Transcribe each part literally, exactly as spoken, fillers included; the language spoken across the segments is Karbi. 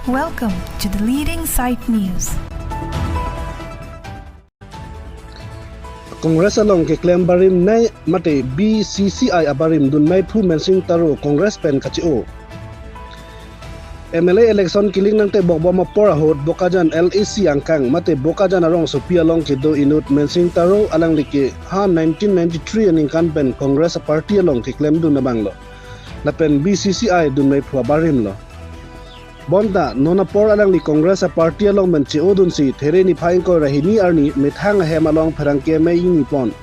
Welcome to the leading site news. Congress along keklem barim nei mate B C C I abarim dun meiphu Mensing Taro Congress pen kache-o. M L A election kiling nangtebok bom apor ahut Bokajan L A C angkang mate Bokajan arongsopi along kedo inut Mensing Taro alangli ke ha nineteen ninety-three aningkan pen Congress aparty along keklem dun abang lo. Lapen B C C I dun meiphu abarim lo. Bonta non apor alangli Congress aparty along pen che-o dunsi There niphai ingkoi ra hini arni methang ahem along pherangke me-ingni pon.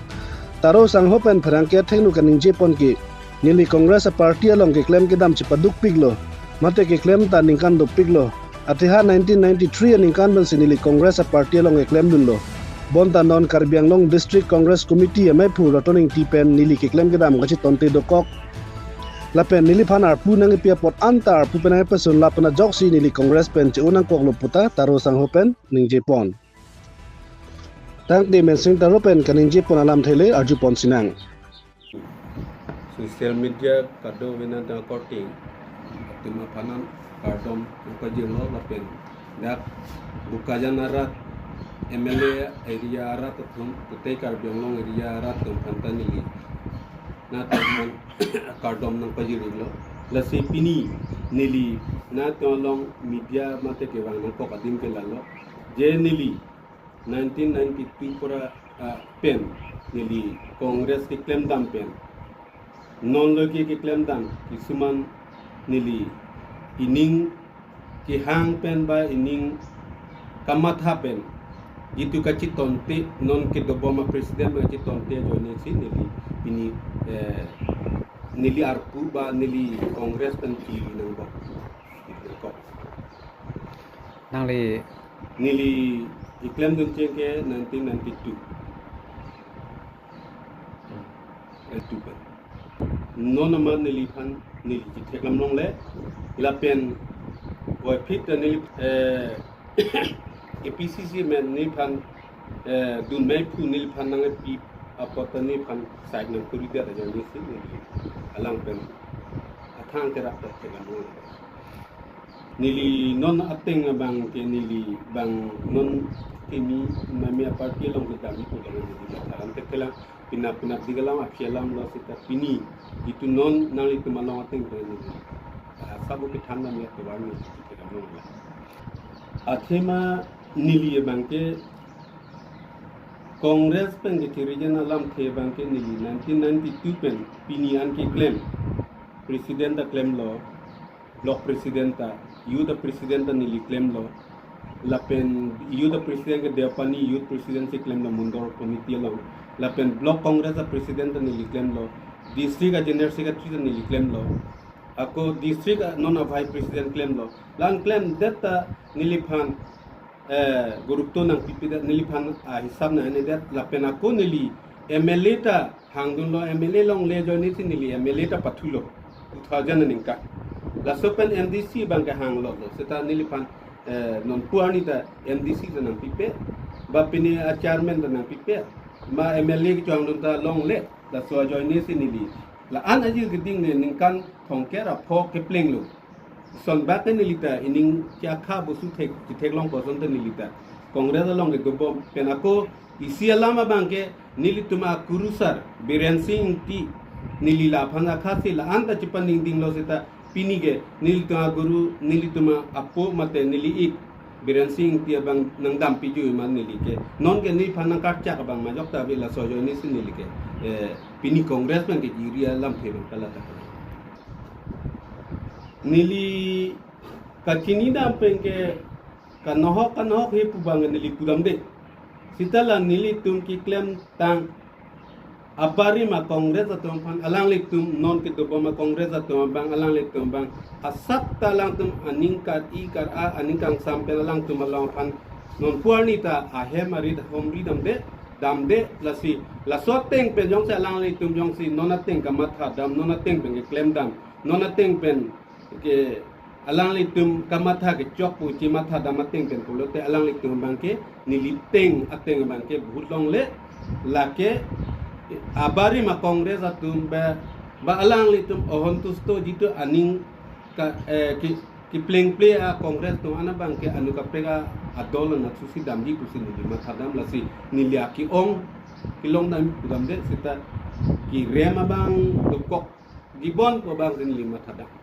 Taro sangho pen pherangke athengno kaningje pon ke, neli Congress aparty along keklem kedam chepadukpik lo. Mate keklem ta ningkan dopik lo. Athe ha nineteen ninety-three aningkan pensi neli Congress aparty along keklem dun lo. Bonta non Karbi Anglong District Congress Committee ameiphu Roton Engti pen neli keklem kedam kachetonte dokok. Lapen neliphan arpu nangkepi apot anta arpu pen nangkepasun lapen ajoksi neli Congress pen che-o nangkoklo puta Taro sangho pen ningje pon. Tangte Mensing Taro pen kaningje pon alamthe le arju pon sinang. Social media kadokave nangtum akorte atum aphan nang kardom nangpajirlo lapen dak Bokajan arat M L A area arat atum, kutai Karbi Anglong area arat atum aphan ta neli nangtum aphan kardom nangpajirlo. Lasi pini neli nangtum along media mate kevang nangkok adim ke lalo. Je neli nineteen ninety-two pura, ah, pen neli Congress keklem dam pen non lo ke keklem dam kisuman neli ining kehang pen ba ining kamatha pen itu kachetonte non kedobom a president ba kachetonte ajoine si neli pini, eh, neli arpu ba neli Congress pen pili nangbok. Nangli neli keklem duncheng ke nineteen ninety-two. Eh, two pen. Non amat neliphan neli chethek lam longle. Lapen boy phit neli, eh, A P C C men neliphan, eh, dun meiphu neliphan nangpi apot neliphan side nangkuri dia ajoine si neli alang pen athang kerak ta thek lam longle. Neli non ateng abang ke neli bang non kimi mami aparty along kedam itu dengan neli matharan tekelang pina pina digalang api alam lo seta pini itu non nanglitum along ateng pen neli, ah, sabo kethan lam ya kewan neli kelang long la. Athema neli abang ke Congress pen kechiri jen alamthe abang ke neli nineteen ninety-two pen pini an keklem president ta klemlo. Block president ta, youth president ta neli klemlo. Lapen youth president ke Deopani youth president si klemlo Mundor committee along. Lapen block Congress president ta neli klemlo. District a general secretary ta neli klemlo. Ako district a non a vice president klemlo. La-an klemdet ta neliphan, eh, gurutto nangpipedet, neliphan, ah, hisap nangnedet. Lapen ako neli M L A ta hangdunlo, M L A longle ajoine si neli M L A ta pathulo two thousand aningkan. Laso pen M D C abang ke hanglo lo. Seta neliphan, eh, non pu arni ta M D C ta nangpipe. Ba pini a chairman ta nangpipe. Ma M L A kechongdun ta longle. Laso ajoine si neli la-an ajir keding ne ningkan thomkep ra pho keplenglo. Son bak ke neli ta ining ke akha bosu thek, chethek long koson ta neli ta Congress along kedobom pen ako isi alam abang ke nelitum akurusar Biren Singh Engti neli laphan akha si la-an ta chepaningdinglo seta pini ke nelitum aguru, nelitum apo mate neli ik Biren Singh Engti abang nangdampi ju iman neli ke. Non ke neliphan nangkarchak abang majok ta ave laso ajoine si neli ke, eh, pini Congress pen kejiri alamthe abang kalat ta. Neli kachini dam pen ke kanohok kanohok he pu abang neli pudamde. Seta la nelitum keklemtang abarim a Congress atum aphan alanglitum non kedobom a Congress atum abang alanglitum abang asap ta alangtum aning kar-i kar-a aning kangsam pen alangtum along aphan non pu arni ta ahem arit homri damde, damde lasi laso ateng pen jongsi alanglitum jongsi non ateng kamatha dam, non ateng pen keklem dam, non ateng pen ke alanglitum kamatha kechok pu chematha dam ateng pen pulote alanglitum abang ke neli teng ateng abang ke bahut longle, lake abarim a Congress atum ba, ba alanglitum ohon tusto jitu aning ka, eh, ke Keplengple a Congress tong an abang ke anu kaprek a adol anatthu si damji pusi neli mathadam, lasi neli ake-ong kelong dam pudamde seta kerem abang dokok jibon ko abang si neli mathadam.